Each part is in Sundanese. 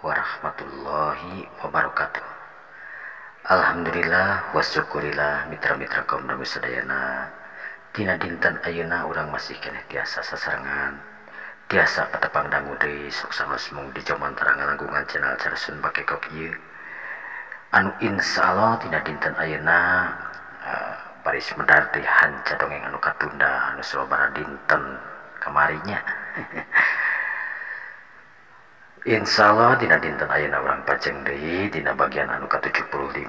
warahmatullahi wabarakatuh. Alhamdulillah wa syukurillah mitra-mitra kaum dangu sadayana. Dina dinten ayeuna urang masih keneh tiasa sasarengan, tiasa patepang dangu deui sok sanos mung di jomantara ngalangkungan channel Carasun Bakekok ieu. Anu insyaallah dina dinten ayeuna baris medar di hanca dongeng anu katunda anu sababaraha dinten kamarinya. Insyaallah dina dinten ayeuna urang pajeng deui dina bagian anu ka-75.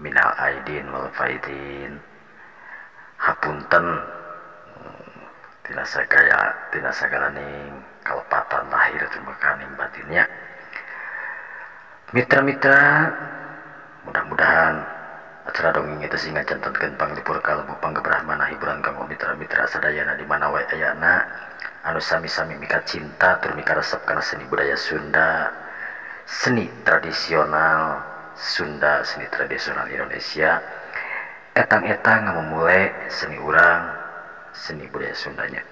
Minal aidin wal faidin. Hapunten tina sagala tina sagalaning kalepatan lahir tumekaning batinnya. Mitra-mitra, mudah-mudahan acara dongeng itu sing ngajantenkeun panglipur kalbu panggebrahmana hiburan kanggo mitra-mitra sadayana di mana wae ayana anu sami-sami mika cinta tur mika resep kana seni budaya Sunda, seni tradisional Sunda, seni tradisional Indonesia. Etang-etang ngamumule seni urang, seni budaya Sundanya.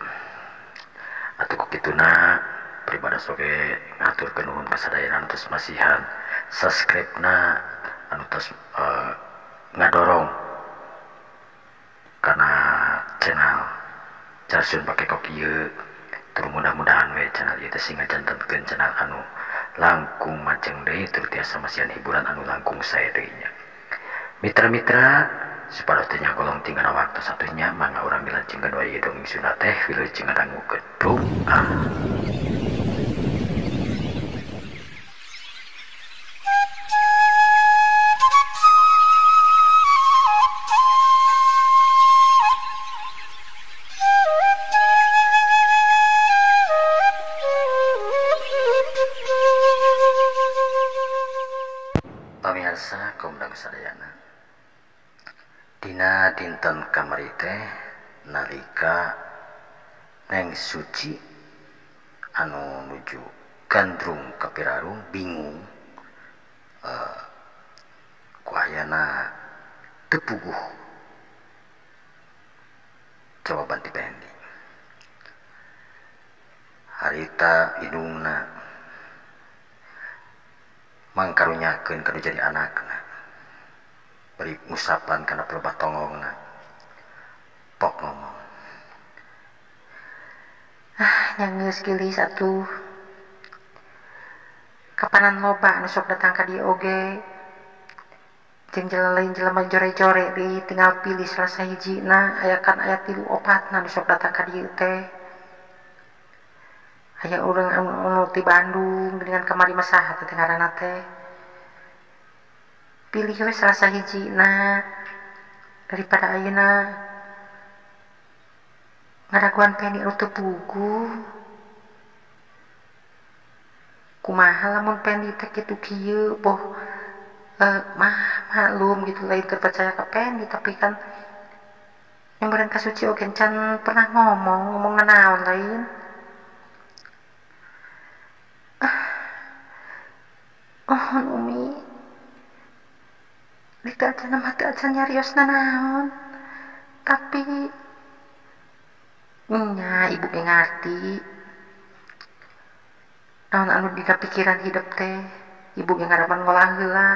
Atuh ku kituna pribados oge ngaturkeun nuhun ka sadayana anu tos masihan subscribe-na, anu tos ngadorong kana channel Carasun Bakekok ieu. Tur mudah-mudahan we channel ieu teh sing ngajantenkeun channel anu langkung majeng deui tur tiasa masihan hiburan anu langkung sae deui nya. Mitra-mitra supados teu nyagolong tinggal waktu satunya mangga urang dilajengkeun wae dongeng Sunda teh wilujeng ngadangukeun doa. Pamirsa kaum dangu sadayana, dina dinten kamari teh nalika Neng Suci anu nuju gandrung ka Pirarum bingung ku ayana teu puguh jawaban ti Pendi. Harita indungna mangkarunyakeun ka nu jadi anakna, bari ngusapan kana pelebah tongongna, pok ngomong, ah nya geus geulis atuh, kapanan loba anu sok datang ka dieu oge, jeung lain jelema jore-jore deui tinggal pilih salah sahijina, aya kan aya 3 4 nu sok datang ka dieu teh. Aya urang anu ti Bandung dengan kamari mah saha teh ngaranna teh. Pilih we salah sahijina daripada ayeuna ngaraguan Pendi anu teu puguh. Kumaha lamun Pendi teh kitu kieu boh mah maklum gitu lain terpercaya ka Pendi tapi kan nyamperin ka Suci oge can pernah ngomong naon lain. Oh, Umi, dika acan mah teu acan nyarios nanaon, tapi nya ibu ge ngarti naon anu dina pikiran hidup teh, ibu ge ngarapan ngolah heula.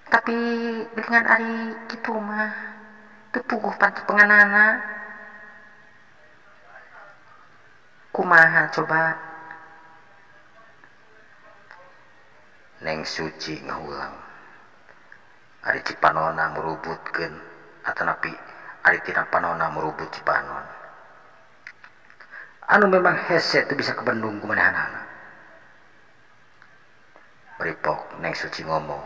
Tapi dengan ari kitu mah teu puguh pantepenganana. Kumaha coba? Neng Suci ngahulang ari Cipanona murubutkeun atanapi ari tina panona murubut Cipanon anu memang hese teu bisa kebendung ku manehanana. Bari pok Neng Suci ngomong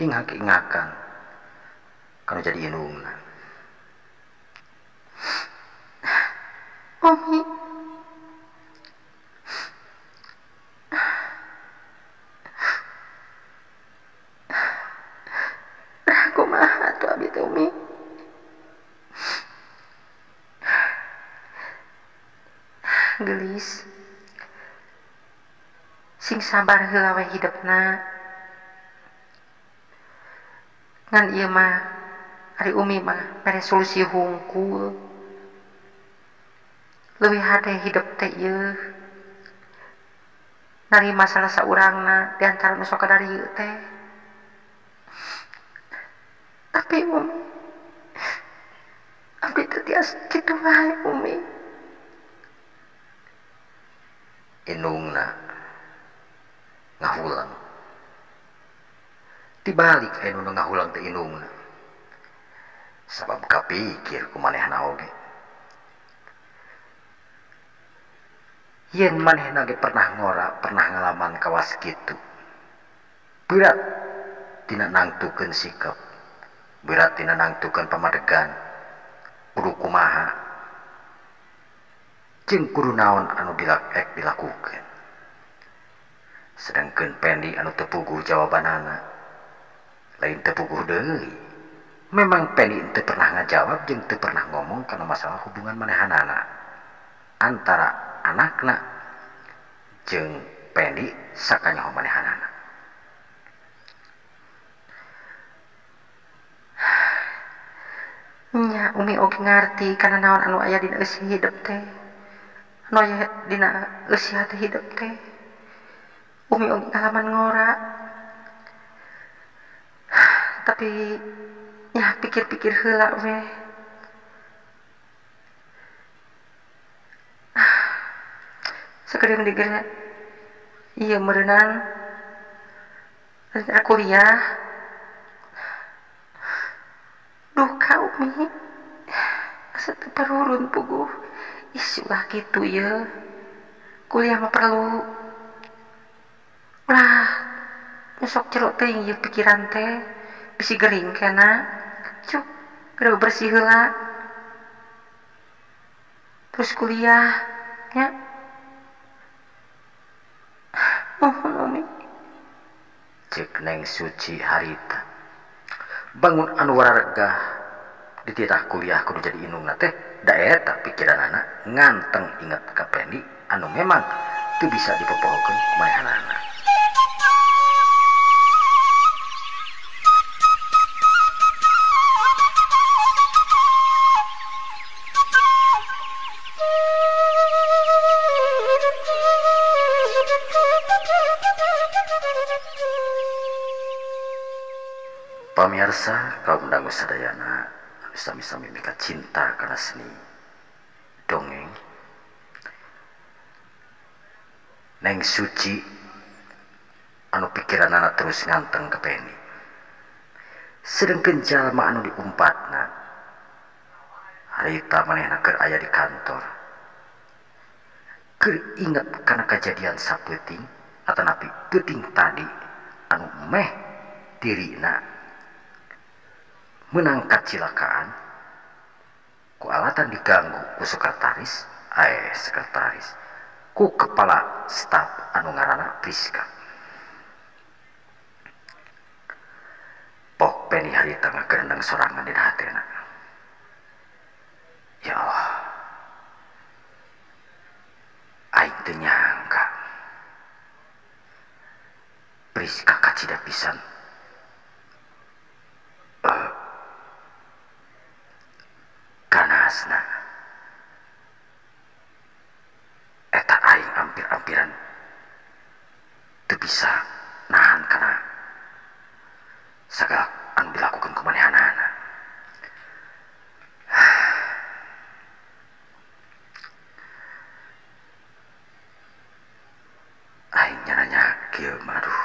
ingak-ingakan kanu jadi indungna. Umi, kumaha atuh abi teh Umi? Gelis, sing sabar heula we hidepna. Ngan ieu mah ari Umi mah mere solusi hungkul. Leuwih hade hidep teh ieu. Narima salah saurangna di antara nu sok kadarieu teh. Tapi Umi, abdi teu tiasa kitu wae Umi. Indungna ngahulang. Tibalik aya nu ngahulang teh indungna. Sabab kapikir ku manehna oge. Yen manehna ge pernah ngora, pernah ngalaman kawas kitu. Berat tina nangtukeun sikap, berat tina nangtukeun pamadegan. Kudu kumaha jeung kudu naon anu dilakukeun. Sedangkeun Pendi anu teu puguh jawabanana. Lain teu puguh deui. Memang Pendi teu pernah ngajawab jeung teu pernah ngomong kana masalah hubungan manehanana antara anakna jeung Pendi sakanyaho manehanana. Nya Umi oge ngarti kana naon anu aya dina eusi hidep teh. Anu aya dina eusi hati hidep teh. Umi oge ngalaman ngora. Tapi nya pikir-pikir heula we. Sakedeung digeura ieu meureunan kuliah. Duka Umi asa teu parurun puguh. Ih ulah kitu ieu. Kuliah mah perlu. Ulah nyosok jero teuing ieu pikiran teh. Bisi gering kena. Cuk, geura bersih heula. Terus kuliah nya. Mohon Umi. Cek Neng Suci harita. Bangun anu wararegah dititah kuliah kudu jadi indungna teh da eta pikiranana nganteng inget ka Pendi anu memang teu bisa dipopohokeun ku manehanana. Pamirsa kaum dangu sadayana anu sami-sami mika cinta kana seni dongeng. Neng Suci anu pikiranana terus nganteng ke Pendi. Sedengkeun jalma anu diumpatna harita manehna keur aya di kantor. Keur inget kana kajadian sapeuting atanapi peuting tadi anu meh dirina menang kacilakaan ku alatan diganggu ku sekretaris, sekretaris ku kepala staf anu ngaranna Priska. Pok Pendi harita ngagerendeng sorangan dina hatena. Ya Allah, aing teu nyangka Priska kacida pisan. Ganasna eta aing ampir-ampiran teu bisa nahan kana sagala anu dilakukeun ku manehanana. Aing nyananya kieu mah aduh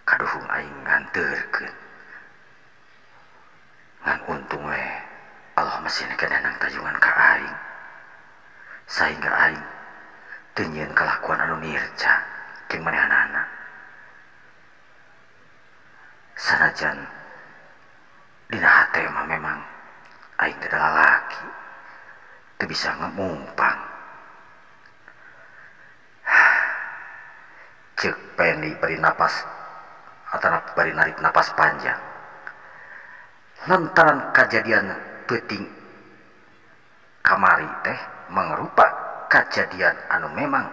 kaduhung aing nganteurkeun. Ngan untung we Allah masih nang tajungan ka aing sehingga aing teu nyieun kalakuan anu nirca jeung manehanana. Sanajan dina hate mah memang aing teh lalaki teu bisa ngemumpang. Ceuk Pendi bari napas atana bari narik napas panjang lantaran kajadian peuting kamari teh mangrupa kajadian anu memang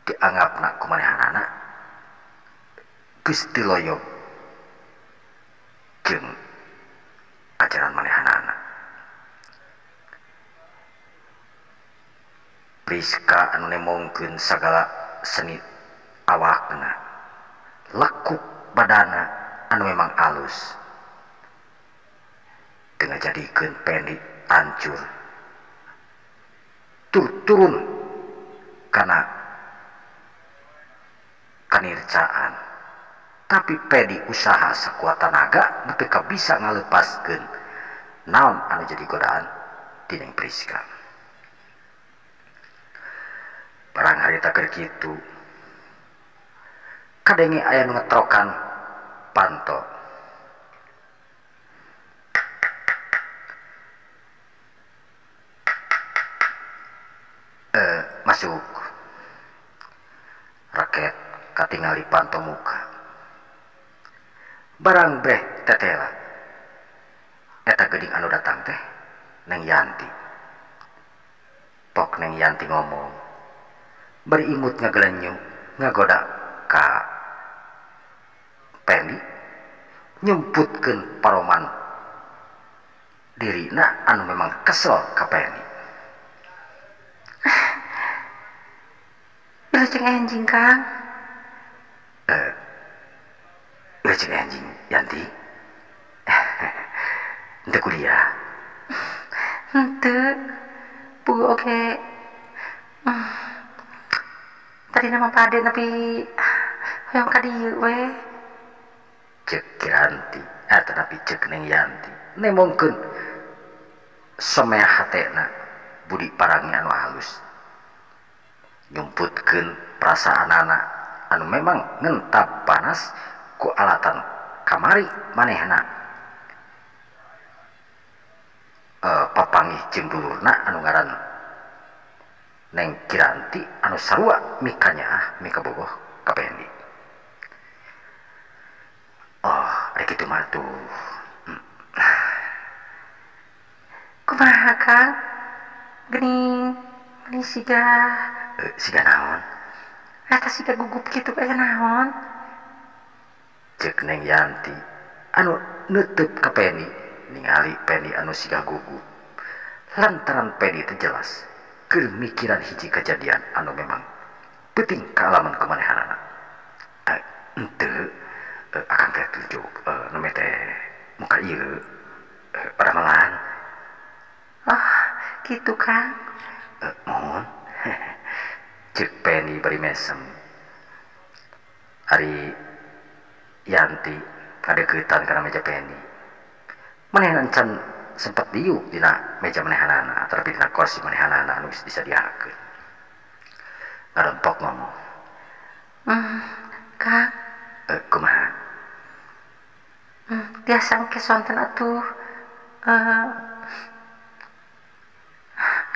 dianggapna ku manehanana geus diloyog jeung ajaran manehanana. Priska anu nemongkeun sagala seni awakna lekuk badana anu memang alus teu ngajadikeun Pendi hancur turun kana kanircaan tapi Pendi usaha sekuat tenaga nepi ka bisa ngalepaskeun naon anu jadi godaan ti Neng Priska. Barang harita keur kitu kadenge aya nu ngetrokan panto. Masuk raket katingali panto muka. Barang breh tetela eta geuning anu datang teh Neng Yanti. Pok Neng Yanti ngomong bari imut ngagelenyu ngagoda ka Pendi nyumputkeun paroman dirina anu memang kesel ka Pendi. Wilujeng enjing Kang. Wilujeng enjing Yanti. Henteu kuliah. Henteu. Puguh oge. Tadi nama pade tapi hoyong ka dieu we. Cek Kiranti atau tapi cek Neng Yanti nemongkeun somea hatena budi parangnya anu halus nyumputkeun perasaanana anu memang ngentap panas ku alatan kamari manehna papanggih jeung dulurna anu ngaran Neng Kiranti anu sarua mikanyaah mikabogoh ka Pendi. Oh, rek kitu mah tuh. Kumaha Kang? Geuning meni siga siga naon? Eta siga gugup kitu aya naon? Ceuk Neng Yanti anu neuteub ka Pendi ningali Pendi anu siga gugup. Lantaran Pendi teu jelas keur mikiran hiji kejadian anu memang penting kaalaman kumanehanana. Henteu akang teh tunjuk nome teh muka ieu paramalan. Oh, kitu Kang. Mohon. Ceuk Pendi bari mesem. Ari Yanti ngadeuketan kana meja Pendi. Manehna encan sempat diuk dina meja manehanana atawa dina kursi manehanana anu geus disadiakeun. Ngarempok ngomong. Kang. Kumaha? Tiasa engke sonten atuh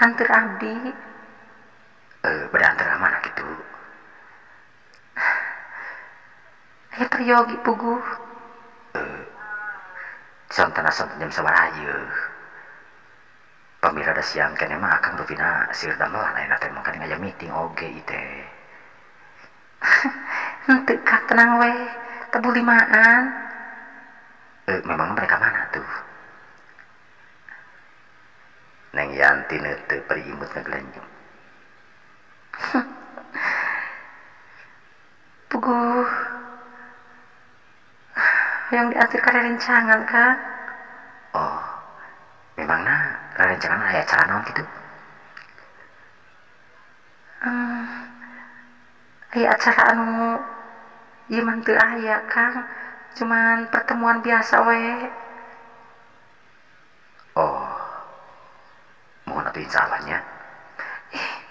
anteur abdi. Bade anteur mana kitu? Aya peryogi puguh. Sontena sonten jam sabaraha ieu? Pamira da siang keneh mah akang rupina seur damelan ayeuna teh mangkana ngaya meeting oge ieu teh. Henteu Kang, tenang we, tebu limaan. Memang mereka mana tuh? Neng Yanti neuteup bari imut ngagelenyum. Puguh yang diatur ka rerencangan Kang. Oh, memangna rerencangan aya acara naon kitu? Aya acara anu ieu mah teu aya Kang, cuman pertemuan biasa we. Oh, mohon atuh insyaallah nya.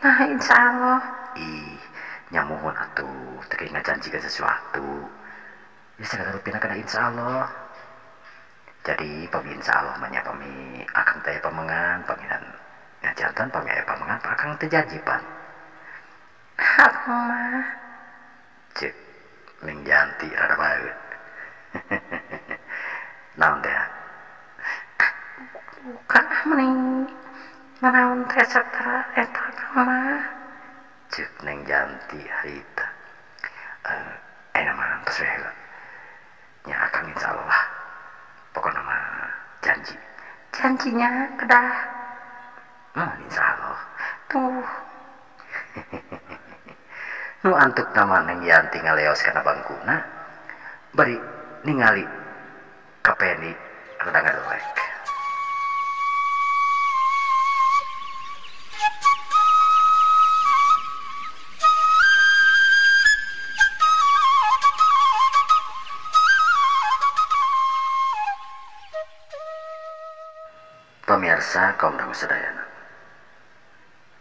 Nah insyaallah. Ih, nya mohon atuh teu ngajanjikeun sesuatu. Ya segala rupina kana insyaallah. Jadi pami insyaallah mah nya pami akang teh pamengan pangiran nya jantan pami aya pamengan akang teh janji pan. Akang mah Cek Neng Yanti rada baeut. Naon teh? Bukan ah mending manaon teh satara eta akang mah. Cek Neng Yanti harita. Ayeuna mah entos we heula. Nya akang insyaallah lah. Pokona mah janji. Janjinya kedah. Insyaallah. Tuh. Nu antuk nama Neng Yanti ngaleos kana bangkuna bari ningali ka Pendi rada ngadelek. Pemirsa kaum dangu sadayana,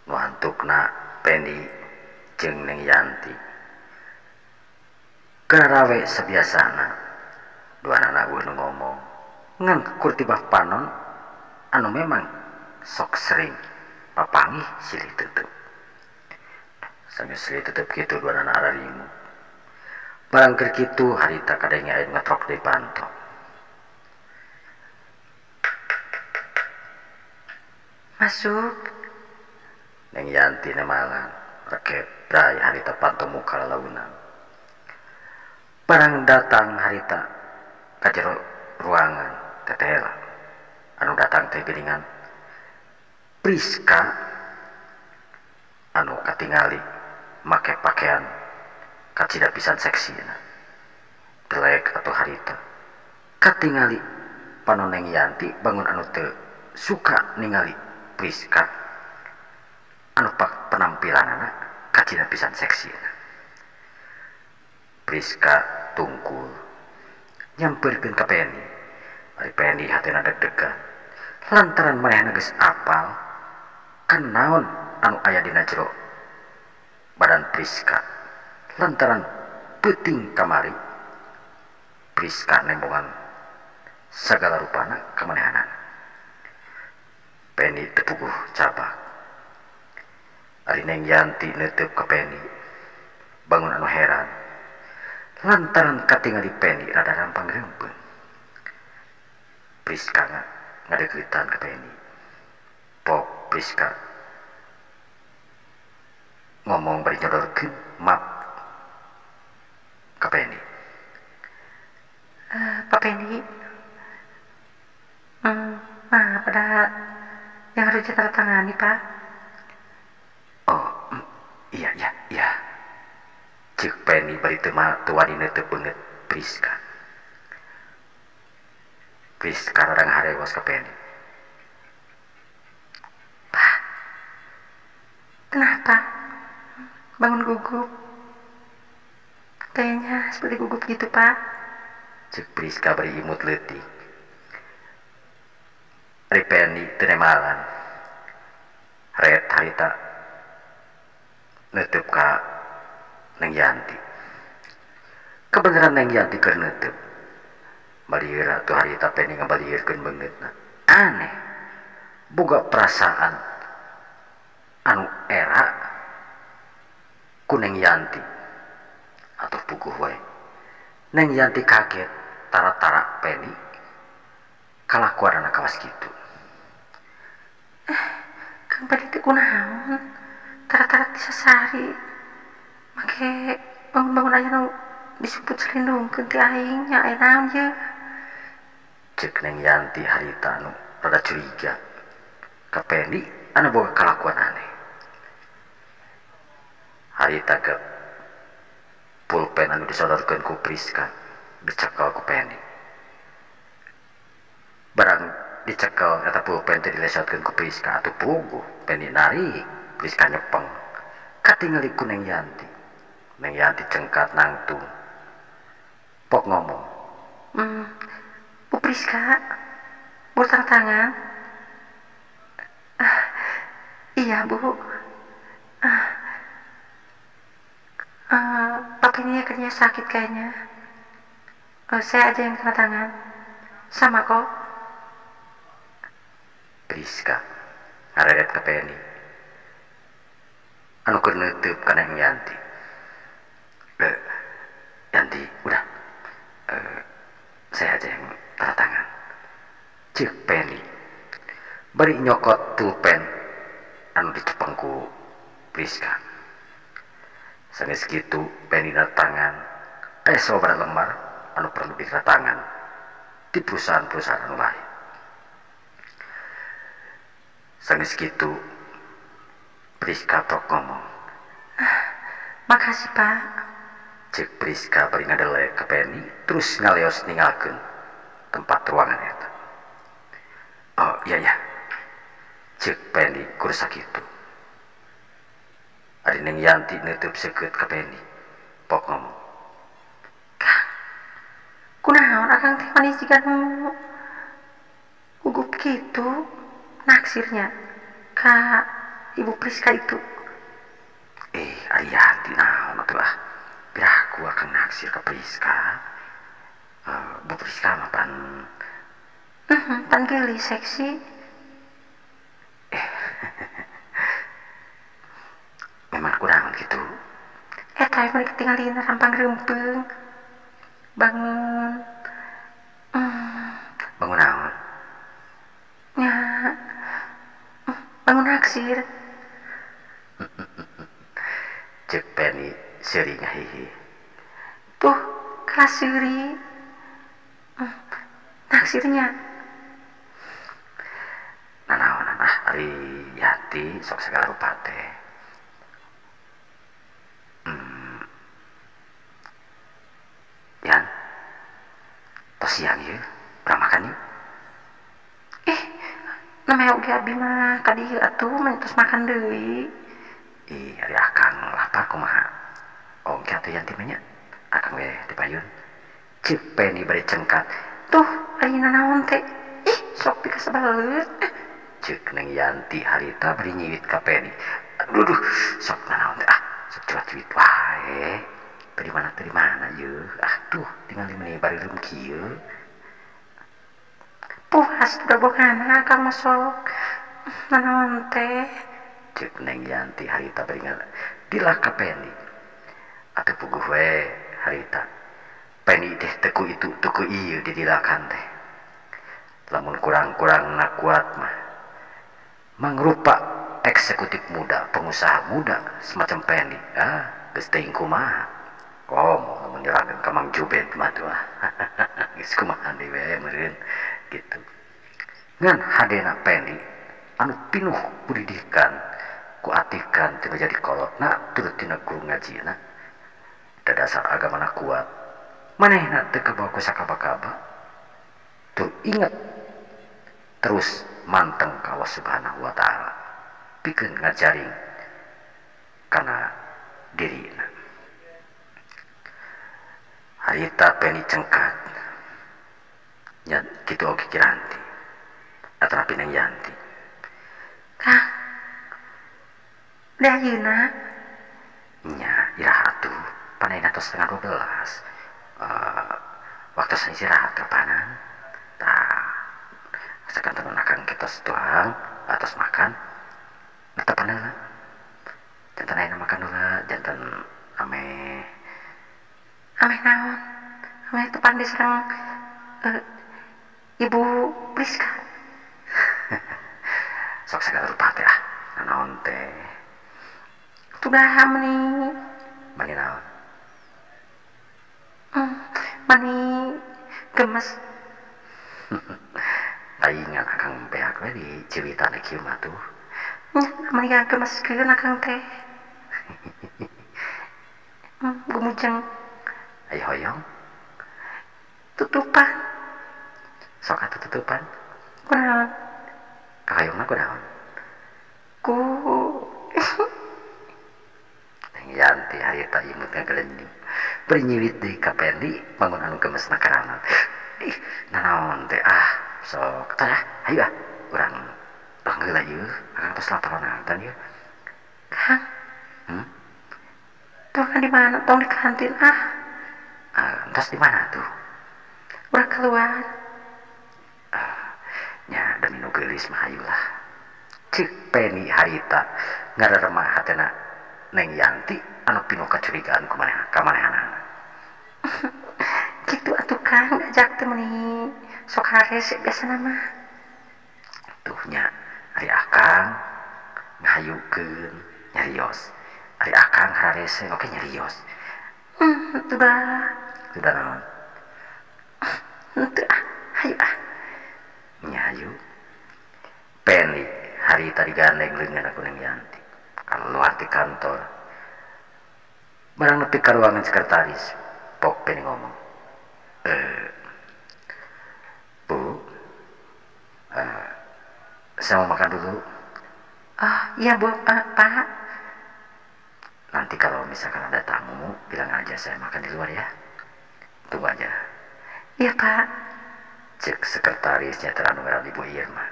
nu antukna Pendi jeung Neng Yanti karawe sabiasana duanana eueuh nu ngomong ngan kurtibah panon anu memang sok sering papanggih silih tutup. Sanggeus silih tutup kitu duanana araringu. Barang keur kitu harita kadenge aya ngetrok deui panto. Masuk. Neng Yanti nemalan reket bray harita panto muka lalaunan. Barang datang harita ka jero ruangan tetela anu datang teh geuningan Priska anu katingali make pakaian kacida pisan seksina. Delek atau harita katingali panon Neng Yanti bangun anu teu suka ningali Priska anu pak penampilanana kacida pisan seksina. Priska tungkul nyamperkeun ka Pendi. Ari Pendi hatena deg-degan lantaran manehna geus apal kan naon anu aya dina jero badan Priska. Lantaran peuting kamari Priska nembongan sagala rupana ka manehanana. Pendi teu puguh cabak. Ari Neng Yanti neuteub ka Pendi bangun anu heran lantaran katingali Pendi rada rampang reumpeuh. Priska ngadeuketan ka Pendi. Pok Priska ngomong bari nyodorkeun map ka Pendi. Pak Pendi, maaf ada yang harus ditandatangani, Pak. Oh, iya. Ceuk Pendi bari teu wani neuteub beungeut Priska. Priska rada ngaharewos ka Pendi. Pak, kenapa? Bangun gugup. Kayaknya seperti gugup gitu, Pak. Ceuk Priska bari imut leutik. Ari Pendi teu nemalan. Ret harita neuteub ka Neng Yanti. Kebenaran Neng Yanti keur neuteub. Balieur atuh harita Pendi ngabalieurkeun beungeutna. Aneh. Boga perasaan anu era ku Neng Yanti. Atuh puguh wae. Neng Yanti kaget tara-tara Pendi kalakuanana kawas kitu. Kang Pendi teh kunaon? Tara-tara disasari. Make bangun-bangun aya nu disebut selindungkeun ti aing nya aya naon ye? Ceuk Neng Yanti harita anu rada curiga ka Pendi anu boga kalakuan aneh. Harita ke pulpen anu disodorkeun ku Priska dicekel ku Pendi. Barang dicekel eta pulpen teh dilesotkeun ku Priska atuh puguh Pendi narik, Priska nyepeng. Katingali ku Neng Yanti. Neng Yanti cengkat nangtung. Pok ngomong. Bu Priska, bu tanda tangan. Iya, Bu. Pak Pendi kayaknya sakit kayaknya. Saya aja yang tanda tangan. Sama kok. Priska ngareret ka Pendi anu keur neuteub ka Neng Yanti. Yanti, udah. Saya aja yang tanda tangan. Ceuk Pendi bari nyokot pulpen anu dicepeng ku Priska. Sanggeus kitu Pendi tangan aya sababaraha lembar anu perlu ditanda di perusahaan-perusahaan anu lain. Sanggeus kitu Priska tok ngomong. Makasih Pak. Cek Priska bari ngadelek ka Pendi terus ngaleos ninggalkeun tempat ruangan eta. Oh iya ya. Cek Pendi kur sakitu. Ari Neng Yanti neuteub seukeut ka Pendi. Pok ngomong. Kang, kunaon akang teh manis jiga nu gugup kitu naksirnya ka Ibu Priska itu. Ari Yanti naon atuh ah. Piraku akan naksir ka Priska. Bu Priska mah pan pan geulis seksi. Memang kunaon gitu. Eta mun ketinggalin rampang reumpeng. Bangun. Bangun naon? Nya. Bangun naksir. Cek Penny seuri ngahihi. Tuh, kelas seuri. Naksirnya. Nanaonan ah ari Yanti sok segala rupa teh. Yan, tos siang ieu, urang makan yuk. Namanya oge abi mah ka dieu atuh mah tos makan deui. Ih, ari akang lapar kumaha? Oge atuh Yanti mah nya. Akang we di payun. Ceuk Penny bari cengkat. Tuh, ari nanaon teh? Ih, sok pikasebeleut. Ceuk Neng Yanti harita bari nyiwit ka Penny. Aduh, duh, sok nanaon teh ah, sok cuat-cuit wae. Teu di mana yeuh? Ah tuh, tingali meni bari reum kieu. Puas udah bongana akang mah sok nanaon teh. Ceuk Neng Yanti harita bari dilak ka Penny. Atuh puguh we harita. Penny teh teu ku itu teu ku ieu didilakan teh. Lamun kurang-kurangna kuat mah mangrupa eksekutif muda, pengusaha muda semacam Penny. Ah, geus teuing kumaha. Komo lamun nyerangkeun ka Mang Jubed mah tuh ah. Geus kumaha deui we meureun gitu. Ngan hadena Penny anu pinuh pendidikan ku atikan tina jadi kolotna turut tina guru ngajina. Da dasar agamana kuat. Manehna teu kabawa ku sakaba-kaba. Tur inget terus manteng ka Allah Subhanahu wa taala. Pikeun ngajaring kana dirina. Harita Penny cengkat. Nya kitu oge Kiranti. Atanapi Neng Yanti. Kang. Udah ayeuna. Nya iraha atuh. Panena tos 11:30. Waktu istirahat kapanan. Tah. Sakantenan akang kitos tuang atos makan. Netepan heula. Janten ayeuna makan heula, janten ameh Ameh naon? Ameh tepan diserang Ibu Priska. Sok sagala rupa teh ah. Nanaon teh? Tudah meni. Mani naon? Mani gemes. Paingan akang beak we di ciwitan kieu mah tuh. Mani gemeskeun akang teh. Gumujeng. Ayo hoyong. Tutupan. Sok atuh tutupan. Kunaon? Kahoyongna kunaon? Ku Neng Yanti harita imut ngagelenyum. Bari nyiwit deui ka Pendi bangun anu gemesna karanan. Ih, nanaon teh ah. Sok tah hayu ah. Urang tuang heula yeuh. Akang tos laparan yeuh. Kang. Tuang di mana? Tong di kantin ah. Entos di mana tuh? Urang keluar. Nya demi nu geulis mah hayu lah. Ceuk Penny harita ngareremah hatena Neng Yanti anu pinuh kacurigaan ku maneh ka manehanana. Kitu atuh Kang diajak teh meuni sok harese biasana mah. Tuh nya ari akang ngahayukeun nyarios. Ari akang hararese oke nyarios. Sudah. Sudah naon? Henteu ah, hayu ah. Nya hayu. Penny harita digandeng leungeun ku Neng Yanti. Keluar ti kantor. Barang nepi ka ruangan sekretaris, Pok Pendi ngomong, Bu, saya mau makan dulu. Oh iya Bu, Pak. Nanti kalau misalkan ada tamu, bilang aja saya makan di luar ya. Tunggu aja. Iya Pak. Cek sekretarisnya teranu ngaran Ibu Irma.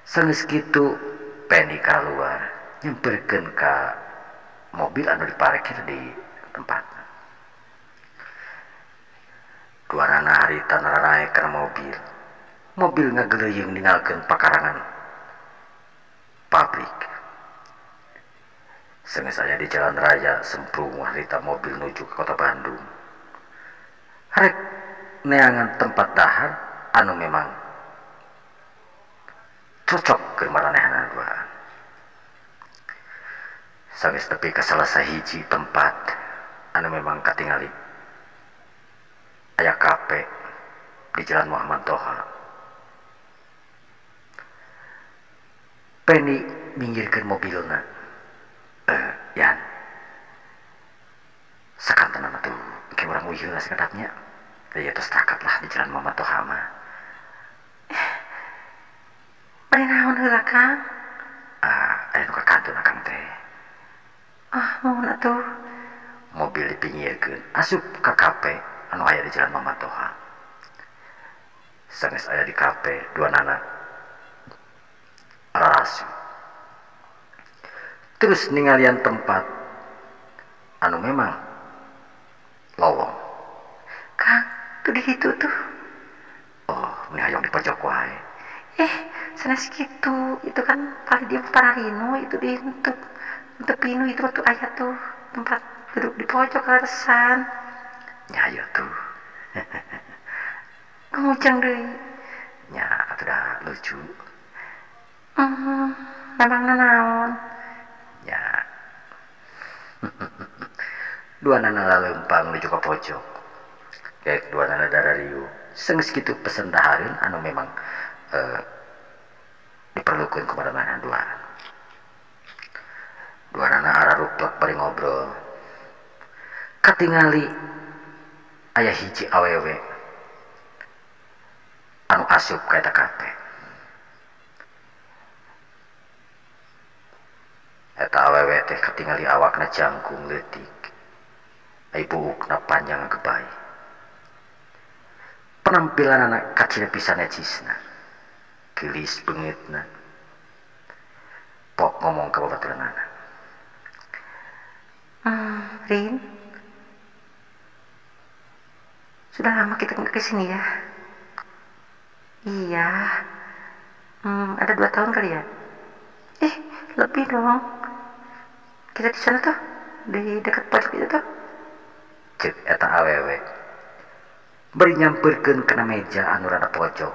Sanggeus kitu Pendi keluar nyamperkeun ka mobil anu diparkir di tempat. Duanana harita naraek kana mobil. Mobil ngageleuyeung ninggalkeun pakarangan pabrik. Sanggeus aya di jalan raya semprung harita mobil nuju ke kota Bandung. Harek neangan tempat dahar anu memang cocok keur maranehanana duaan. Sanggeus nepi ka salah sahiji tempat anu memang katingali aya kafe di Jalan Muhammad Toha. Pendi minggirkeun mobilna. Yan, sakantenan atuh engke urang uyeuh lah sakedapnya. Da ieu tos takat lah di Jalan Muhammad Toha mah. Bade naon heula Kang? Aya nu kakantun akang teh. Ah, mohon atuh. Mobil dipinggirkeun asup ka kafe anu aya di Jalan Muhammad Toha. Sanggeus aya di kafe duanana rarasu. Terus ningalian tempat anu memang lowong. Kang, tuh di situ tuh. Oh, meni hayang di pojok wae. Sanes kitu, itu kan paling dia pararino itu di untuk pinu itu tuh aya tuh tempat duduk di pojok leresan. Nya ayo tuh. Ngujang deui. Nya atuh dah lucu. Memang nanaon. Nya. Duanana laleumpang nuju ka pojok. Kayak duanana darariu. Sanggeus kitu pesen dahareun anu memang diperlukeun kepada mana duaan. Duanana araruplek bari ngobrol. Katingali aya hiji awewe anu asup ka eta kafe. Eta awewe teh katingali awakna jangkung leutik. Ai buukna panjang agebay. Penampilanana kacida pisan necisna. Geulis beungeutna. Pok ngomong ka babaturanana. Rin, sudah lama kita nggak kesini ya? Iya, ada 2 tahun kali ya? Lebih dong. Kita di sana tuh, di dekat pojok itu tuh. Cek eta awewe bari nyamperkeun kana meja anu rada pojok.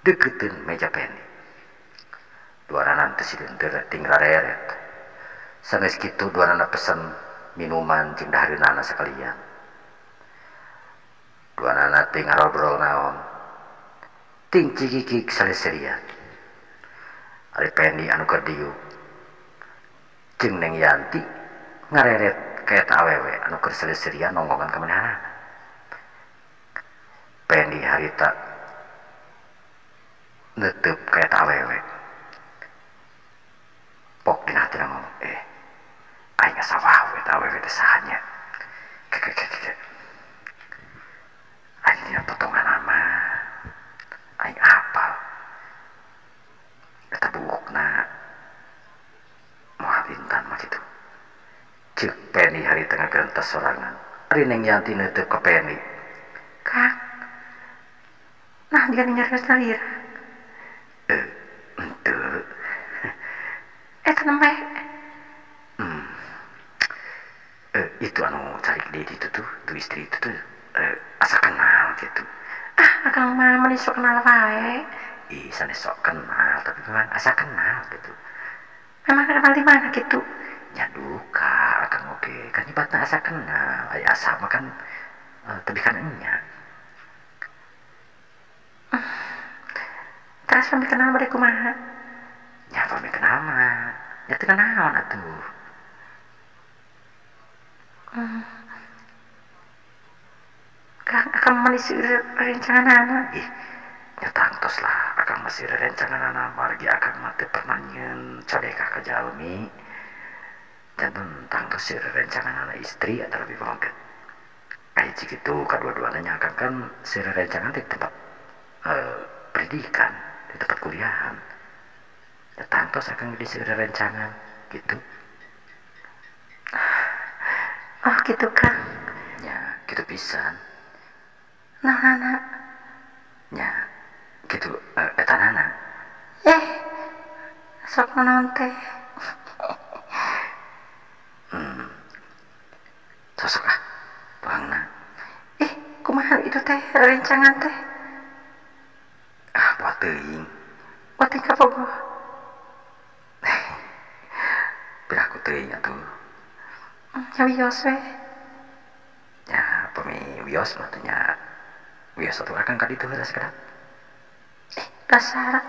Deketeun meja Pendi. Duanana teu sideun teu ting rareret. Sanggeus kitu duanana pesen minuman jeung dahareunana sakalian. Duanana teu ngarobrol naon. Ting cikikik saleserian. Ari Pendi anu keur diuk jeung Neng Yanti ngareret ka eta awewe anu keur saleserian nonggongan ka manehna. Pendi harita neuteub ka eta awewe. Pok dina hatina ngomong, aing asa wah eta awewe teh saha nya. Keke. Aing dina potongan ama. Aing apal. Eta buukna moal intan mah kitu. Ceuk Pendi harita ngagerentas sorangan. Ari Neng Yanti neuteub ka Pendi. Kang, nah dia nyarios nalira. Henteu. Eta nembe. Itu anu cari di itu tuh, tuh istri itu tuh asa kenal gitu. Ah, akang mah meni sok kenal wae. Ih, sanes sok kenal, tapi memang asa kenal gitu. Memang kenal di mana gitu? Nya duka, akang oge kan nyebatna asa kenal. Aya asa mah kan tebih kana enya. Terus pami kenal bade kumaha? Nya pami kenal mah, nya teu naon atuh. Kang akang manis rencangan. Ih, nya tangtos lah akang masih rencangan margi akang mah teu pernah nyieun codeka ka jalmi. Janten tangtos sih rencangan istri atau lebih banget. Kahiji kitu kadua-duana nya akang kan seueur rencangan di tempat pendidikan, di tempat kuliahan. Ya tangtos akang di seueur rencangan gitu. Oh gitu Kang. Ya gitu pisan. Nah anak. Ya gitu etanana. Sok naon teh. Sosok ah tuangna. Kumaha itu teh rencangan teh? Ah buat teuing. Buat teuing ka bogoh. Piraku teuing atuh. Nya wios we. Ya pami wios mah teh nya wios atuh akang ka ditu heula sakedap. Dasar.